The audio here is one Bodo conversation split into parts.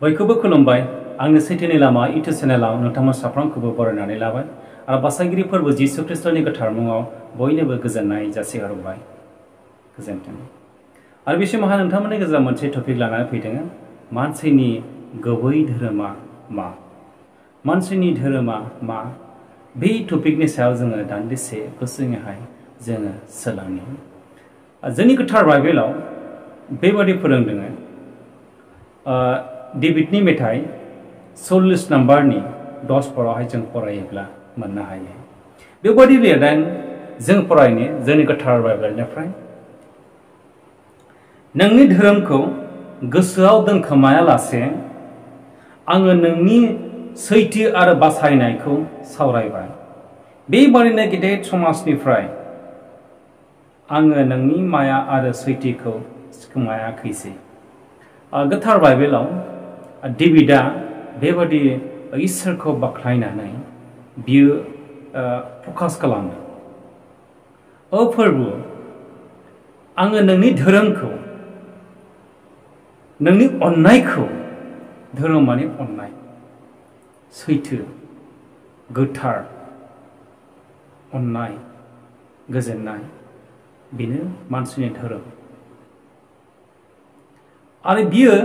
बयखौबो खुलुमबाय आंनि सैथोनि लामा इउटुब चेनेलाव नोंथांमोन साफ्रोमखौबो बरायनानै लाबाय आरो बासायगिरि फोरबो जिसु ख्रिस्टनि गोथार मुङाव बयनोबो गोजोननाय जासिहरबाय गोजोन्थों आरो बे समावहाय नोंथांमोननि गेजेराव मोनसे टपिक लानानै फैदों मानसिनि गुबै धोरोमा मा मानसिनि धोरोमा मा बे टपिकनि सायाव जोङो दान्दिसे गुसुङैहाय जोङो सोलोंनि जोंनि गोथार बाइबेलाव बेबादि फोरोंदों डेभिडनि मेथाइ 40 नम्बरनि 10 फोरावहाय जों फरायोब्ला मोननो हायो बेबादि लिरदों जों फरायनो जोंनि गोथार बाइबेलनिफ्राय नोंनि धोरोमखौ गोसोआव दोनखोमायालासे आङो नोंनि सैथो आरो बासायनायखौ सावरायबाय बेबादिनो गेदेर समाजनिफ्राय आङो नोंनि माया आरो सैथोखौ सिखोमायाखैसै गोथार बाइबेलाव डेभिडा बेबादि इसोरखौ बाख्नायनानै बियो फकास खालामदों ओ फोरबो आङो नोंनि धोरोमखौ नोंनि अननायखौ धोरोम माने अननाय सैथो गोथार अननाय गोजोननाय बेनो मानसिनि धोरोम आरो बियो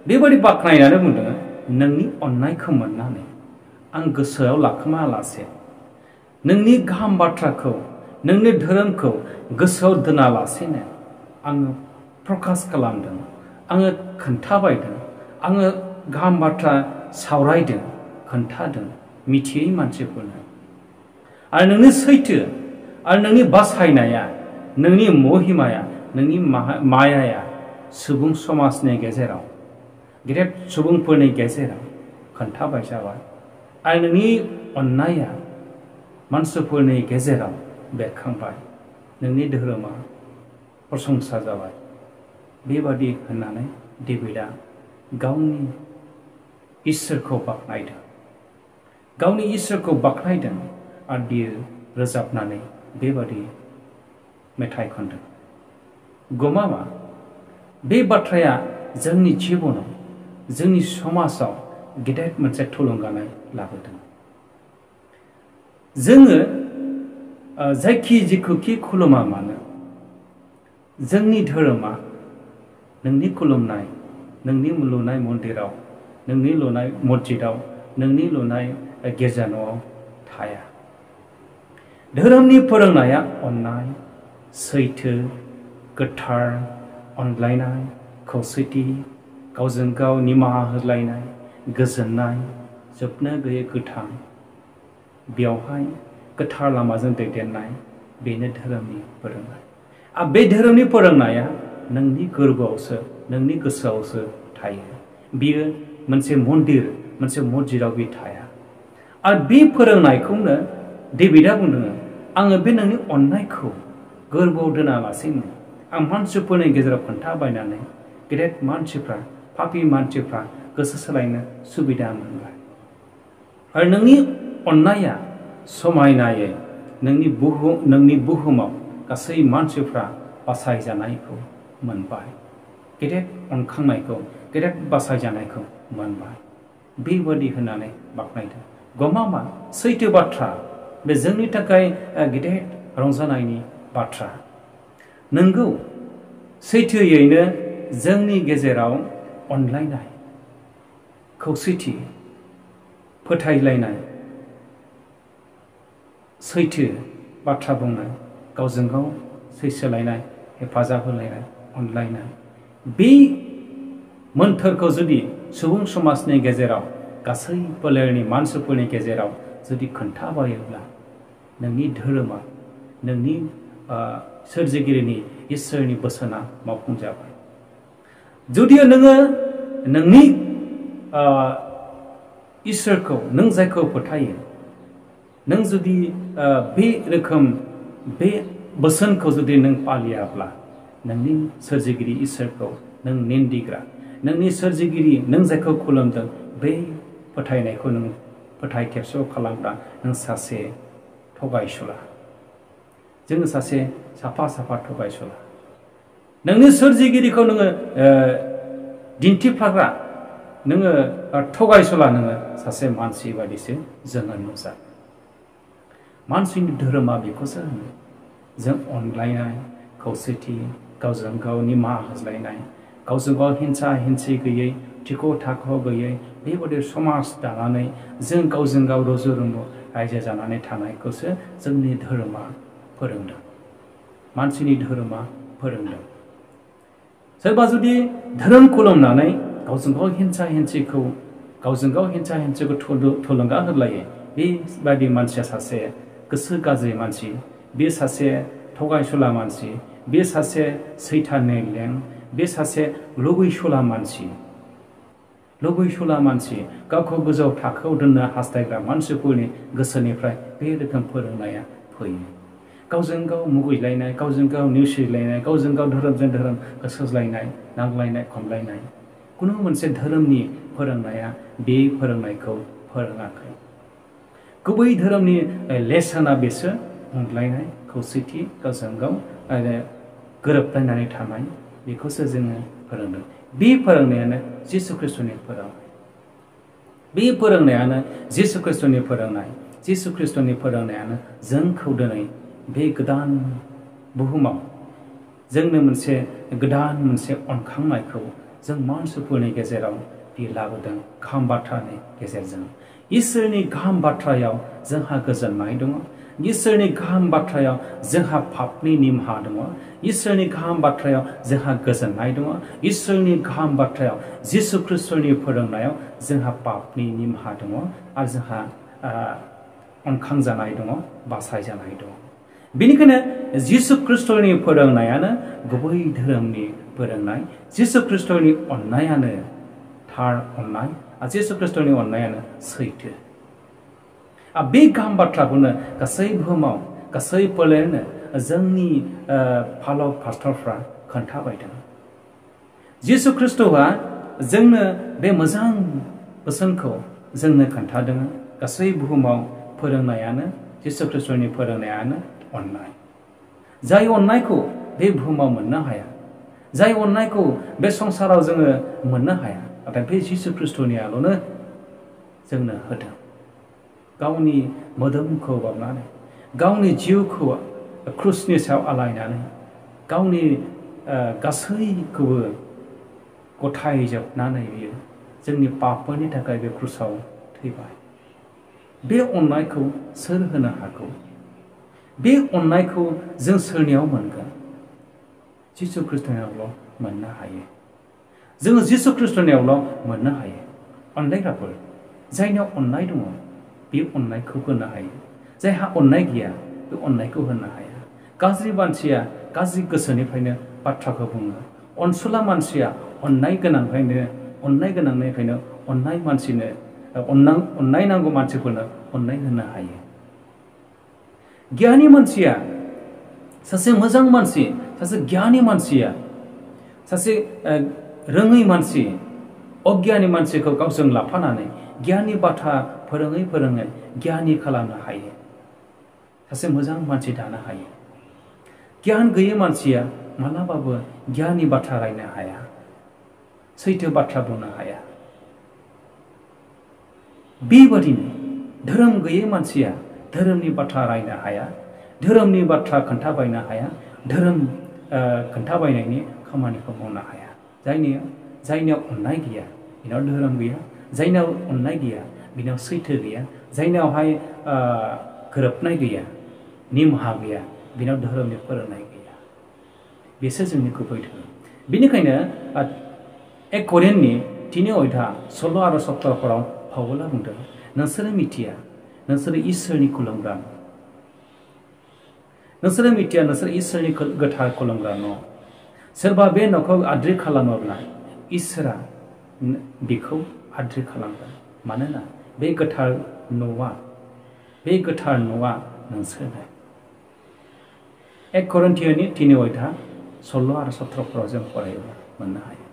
बेबादि बाख्नायनानै बुंदों नोंनि अननायखौ मोननानै आं गोसोआव लाखोमायालासे नोंनि गाहाम बाथ्राखौ नोंनि धोरोमखौ गोसोआव दोनालासेनो आङो प्रकाश खालामदों आङो खोन्थाबायदों आङो गाहाम बाथ्रा सावरायदों खोन्थादों मिथियै मानसिफोरनो आरो नोंनि सैथो आरो नोंनि बासायनाया नोंनि महिमाया नोंनि मायाया सुबुं समाजनि गेजेराव गेदेर सुबुंफोरनि गेजेराव खोन्थाबाय जाबाय आरो नोंनि अननाया मानसिफोरनि गेजेराव बेरखांबाय नोंनि धोरोमा प्रशंसा जाबाय बेबादि होननानै डेभिडा गावनि इसोरखौ बाख्नायदों गावनि इसोरखौ बाख्नायदों आरो बियो रोजाबनानै बेबादि मेथाइ खनदों गमामा बे बाथ्राया जोंनि जिबनाव जोंनि समाजाव गेदेर मोनसे थुलुंगानाय लाबोदों जोङो जायखि जेखौखि खुलुमा मानो जोंनि धोरोमा नोंनि खुलुमनाय नोंनि लुनाय मन्दिराव नोंनि लुनाय मस्जिदाव नोंनि लुनाय गिर्जा न'आव थाया धोरोमनि फोरोंनाया अननाय सैथो गोथार अनलायनाय खौसेथि गावजों गाव निमाहा होलायनाय गोजोननाय जोबनो गैयै गोथां बेयावहाय गोथार लामाजों दैदेननाय बेनो धोरोमनि फोरोंनाय आरो बे धोरोमनि फोरोंनाया नोंनि गोरबोआवसो नोंनि गोसोआवसो थायो बियो मोनसे मन्दिर मोनसे मस्जिदाव बे थाया आरो बे फोरोंनायखौनो डेभिडा बुंदों आङो बे नोंनि अननायखौ गोरबोआव दोनालासेनो आं मानसिफोरनि गेजेराव खोन्थाबायनानै गेदेर मानसिफ्रा पापि मानसिफ्रा गोसो सोलायनो सुबिदा मोनबाय आरो नोंनि अननाया समायनायै नोंनि बुहुमाव गासै मानसिफ्रा बासायजानायखौ मोनबाय गेदेर अनखांनायखौ गेदेर बासायजानायखौ मोनबाय बेबादि होननानै बाख्नायदों गमामा सैथो बाथ्रा बे जोंनि थाखाय गेदेर रंजानायनि बाथ्रा नंगौ सैथोयैनो जोंनि गेजेराव अनलायनाय खौसेथि फोथायलायनाय सैथो बाथ्रा बुंनाय गावजों गाव सैसोलायनाय हेफाजाब होलायनाय अनलायनाय बे मोन्थोरखौ जुदि सुबुं समाजनि गेजेराव गासै फोलेरनि मानसिफोरनि गेजेराव जुदि खोन्थाबायोब्ला नोंनि धोरोमा नोंनि सोरजिगिरिनि इसोरनि बोसोना मावफुंजाबाय जुदि नोङो नोंनि इसोरखौ नों जायखौ फोथायो नों जुदि बे रोखोम बे बोसोनखौ जुदि नों फालियाब्ला नोंनि सोरजिगिरि इसोरखौ नों निन्दिग्रा नोंनि सोरजिगिरि नों जायखौ खुलुमदों बे फोथायनायखौ नों फोथाय खेबस' खालामग्रा नों सासे थगायसुला जोङो सासे साफा थगायसुला नोंनि सोरजिगिरिखौ नोङो दिन्थिफाग्रा नोङो थगायसुला नोङो सासे मानसि बादिसो जोङो नुजा मानसिनि धोरोमा बेखौसो होनो जों अनलायनाय खौसेथि गावजों गाव निमाहा होज्लायनाय गावजों गाव हिंसा हिंसि गैयै थिख' थाख' गैयै बेबादि समाज दानानै जों गावजों गाव रुजु रुमु रायजो जानानै थानायखौसो जोंनि धोरोमा फोरोंदों मानसिनि धोरोमा फोरोंदों सोरबा जुदि धोरोम खुलुमनानै गावजों गाव हिंसा हिंसिखौ थुलुंगा होलायो बेबादि मानसिया सासे गोसो गाज्रि मानसि बे सासे थगायसुला मानसि बे सासे सैताननि लें बे सासे लुबैसुला मानसि गावखौ गोजौ थाखोआव दोननो हास्थायग्रा मानसिफोरनि गोसोनिफ्राय बे रोखोम फोरोंनाया फैयो गावजों गाव मुगैलायनाय गावजों गाव नेवसिलायनाय गावजों गाव धोरोमजों धोरोम होसोज्लायनाय नांलायनाय खमलायनाय कुनु मोनसे धोरोमनि फोरोंनाया बे फोरोंनायखौ फोरोङाखै गुबै धोरोमनि लेसना बेसो अनलायनाय खौसेथि गावजों गाव गोरोबलायनानै थानाय बेखौसो जोङो फोरोंदों बे फोरोंनायानो जिसु ख्रिस्टनि फोरोंनाय बे फोरोंनायानो जिसु ख्रिस्टनि फोरोंनाय जिसु ख्रिस्टनि फोरोंनायानो जोंखौ दिनै बे गोदान बुहुमाव जोंनो मोनसे गोदान मोनसे अनखांनायखौ जों मानसिफोरनि गेजेराव बे लाबोदों गाहाम बाथ्रानि गेजेरजों इसोरनि गाहाम बाथ्रायाव जोंहा गोजोननाय दङ इसोरनि गाहाम बाथ्रायाव जोंहा पापनि निमाहा दङ इसोरनि गाहाम बाथ्रायाव जोंहा गोजोननाय दङ इसोरनि गाहाम बाथ्रायाव जिसु ख्रिस्टनि फोरोंनायाव जोंहा पापनि निमाहा दङ आरो जोंहा अनखांजानाय दङ बासायजानाय दङ बेनिखायनो जिसु ख्रिस्टनि फोरोंनायानो गुबै धोरोमनि फोरोंनाय जिसु ख्रिस्टनि अननायानो थार अननाय आरो जिसु ख्रिस्टनि अननायानो सैथो बे गाहाम बाथ्राखौनो गासै बुहुमाव गासै फोलेरनो जोंनि फालक पास्टरफ्रा खोन्थाबायदों जिसु ख्रिस्टआ जोंनो बे मोजां बोसोनखौ जोंनो खोन्थादों गासै बुहुमाव फोरोंनायानो जिसु ख्रिस्टनि फोरोंनायानो अननाय जाय अननायखौ बे बुहुमाव मोननो हाया जाय अननायखौ बे संसाराव जोङो मोननो हाया नाथाय बे जिसु ख्रिस्टनियाल'नो जोंनो होदों गावनि मोदोमखौ बावनानै गावनि जिउखौ क्रुसनि सायाव आलायनानै गावनि गासैखौबो गथायजोबनानै बियो जोंनि पापफोरनि थाखाय बे क्रुसाव थैबाय बे अननायखौ सोर होनो हागौ बे अननायखौ जों सोरनियाव मोनगोन जिसु ख्रिस्टनियावल' मोननो हायो जोङो जिसु ख्रिस्टनियावल' मोननो हायो अनलायग्राफोर जायनियाव अननाय दङ बे अननायखौ होनो हायो जायहा अननाय गैया बे अननायखौ होनो हाया गाज्रि मानसिया गाज्रि गोसोनिफ्रायनो बाथ्राखौ बुङो अनसुला मानसिया अननाय गोनांनिफ्रायनो अननाय मानसिनो अननाय नांगौ मानसिफोरनो अननाय होनो हायो गियानि मानसिया सासे मोजां मानसि सासे गियानि मानसिया सासे रोङै मानसि अगियानि मानसिखौ गावजों लाफानानै गियाननि बाथ्रा फोरोङै गियानि खालामनो हायो सासे मोजां मानसि दानो हायो गियान गैयै मानसिया मालाबाबो गियाननि बाथ्रा रायनो हाया सैथो बाथ्रा बुंनो हाया बेबादिनो धोरोम गैयै मानसिया धोरोमनि बाथ्रा रायनो हाया धोरोमनि बाथ्रा खोन्थाबायनो हाया धोरोम खोन्थाबायनायनि खामानिखौ मावनो हाया जायनियाव अननाय गैया बिनाव धोरोम गैया जायनाव अननाय गैया बिनाव सैथो गैया जायनावहाय गोरोबनाय गैया निमाहा गैया बिनाव धोरोमनि फोरोंनाय गैया बेसो जोंनि गुबै धोरोम बेनिखायनो 1 करिन्थनि 3 अध्याय 16 आरो 17 पाउला बुंदों नोंसोरो मिथिया नोंसोरो इसोरनि खुलुमग्रा नोंसोरो मिथिया नोंसोर इसोरनि गोथार खुलुमग्रा न' सोरबा बे न'खौ आद्रि खालामोब्ला इसोरा बेखौ आद्रि खालामगोन मानोना बे गोथार न'आ नोंसोरनो 1 करिन्थियानि 3 अध्याय 16 आरो 17 जों फरायोब्ला मोननो हायो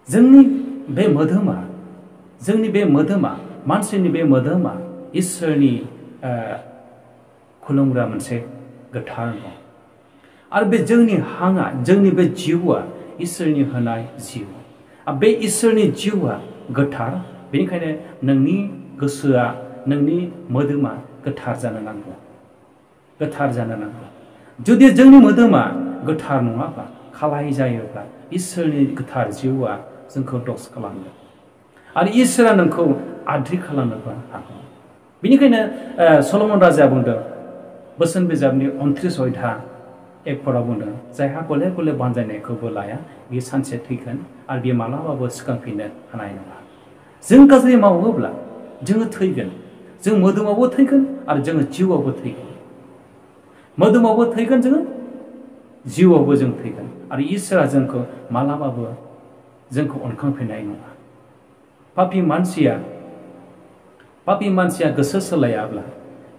जोंनि बे मोदोमा मानसिनि बे मोदोमा इसोरनि खुलुमग्रा मोनसे गोथार न' आरो बे जोंनि हाङा जोंनि बे जिउआ इसोरनि होनाय जिउ बे इसोरनि जिउआ गोथार बेनिखायनो नोंनि गोसोआ नोंनि मोदोमा गोथार जानो नांगौ गोथार जानो नांगौ जुदि जोंनि मोदोमा गोथार नङाब्ला खालाय जायोब्ला इसोरनि गोथार जिउआ जोंखौ दस खालामगोन आरो इसोरा नोंखौ आद्रि खालामनोबो हागौ बेनिखायनो सलमन राजाया बुंदों बोसोन बिजाबनि 29 अध्याय 1 पराव बुंदों जायहा गले गले बानजायनायखौबो लाया बे सानसे थैगोन आरो बे मालाबाबो सिखांफिननो हानाय नङा जों गाज्रि मावोब्ला जोङो थैगोन जों मोदोमावबो थैगोन आरो जोङो जिउआवबो थैगोन मोदोमावबो थैगोन जोङो जिउआवबो जों थैगोन आरो इसोरा जोंखौ मालाबाबो जोंखौ अनखांफिननाय नङा पापी मानसिया गोसो सोलायाब्ला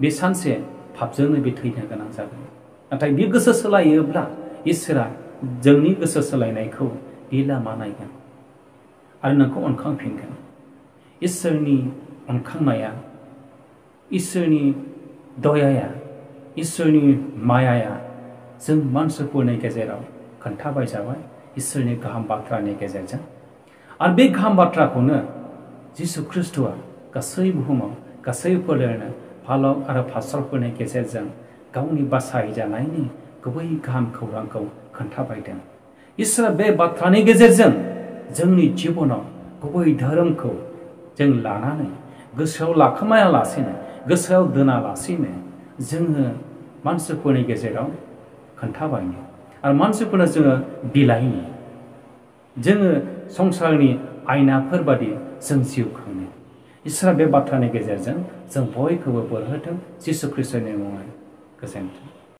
बे सानसे पापजोंनो बे थैनो गोनां जागोन नाथाय बे गोसो सोलायोब्ला इसोरा जोंनि गोसो सोलायनायखौ बे लामा नायगोन आरो नोंखौ अनखांफिनगोन इसोरनि अनखांनाया इसोरनि दयाया इसोरनि मायाया जों मानसिफोरनि गेजेराव खोन्थाबाय जाबाय इसोरनि गाहाम बाथ्रानि गेजेरजों आरो बे गाहाम बाथ्राखौनो जिसु ख्रिस्ट'आ गासै बुहुमाव गासै फोलेरनो फालक आरो पास्टरफोरनि गेजेरजों गावनि बासायजानायनि गुबै गाहाम खौरांखौ खोन्थाबायदों इसोरा बे बाथ्रानि गेजेरजों जोंनि जिबनाव गुबै धोरोमखौ जों लानानै गोसोआव लाखोमायालासेनो गोसोआव दोनालासेनो जोङो मानसिफोरनि गेजेराव खोन्थाबायनो आरो मानसिफोरनो जोङो बिलाइनो जोङो संसारनि आयनाफोर बादि जों जिउ खांनो इसोरा बे बाथ्रानि गेजेरजों जों बयखौबो बोर होथों जिसु ख्रिस्ट'नि मुङै गोजोन्थों।